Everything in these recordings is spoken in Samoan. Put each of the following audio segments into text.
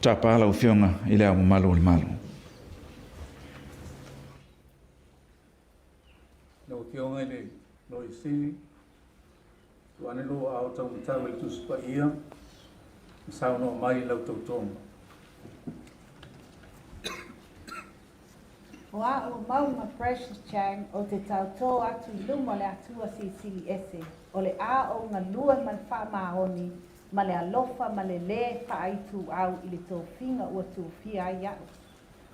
Tapa lau Afioga i Le Ao Mamalu o le Malo. Lau Afioga i le Loia Sili, tuu ane lou aao taumatau i le Tusi Paia ma saunoa mai i lau tautoga. O a'u o Maunga Precious Chang ou te tautō atu i luma o le Atua Silisili Ese, o le a ou galue ma le faamaoni ma le alofa ma le lē faaituau i le tofiga ua tofia ai a'u,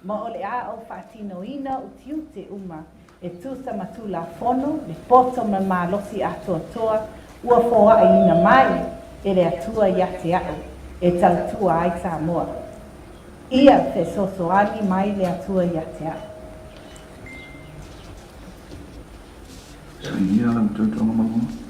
ma o le a ou faatinoina ou tiute uma e tusa ma Tulafono, le poto ma le malosi atoatoa ua foaʻiina mai e le Atua ia te a'u e tautua ai Samoa. Ia fesoasoani mai le Atua ia te a'u. Sainia lau tautoga maua.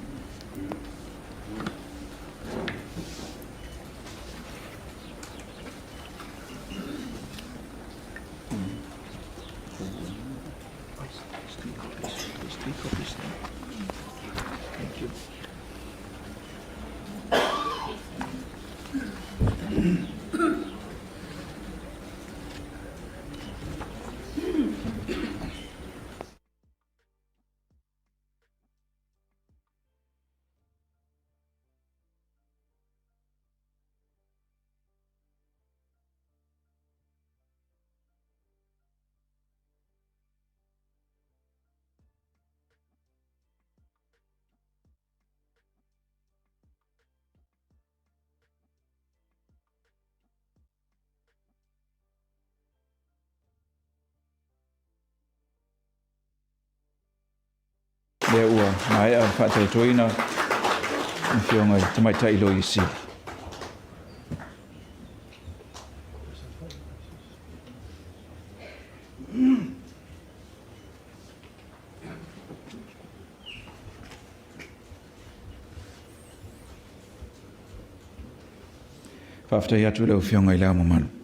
Lea ua maea le faatautoina Afioga i Tamaitai Loia Sili. Faafetai atu i lau Afioga i Le Ao Mamalu.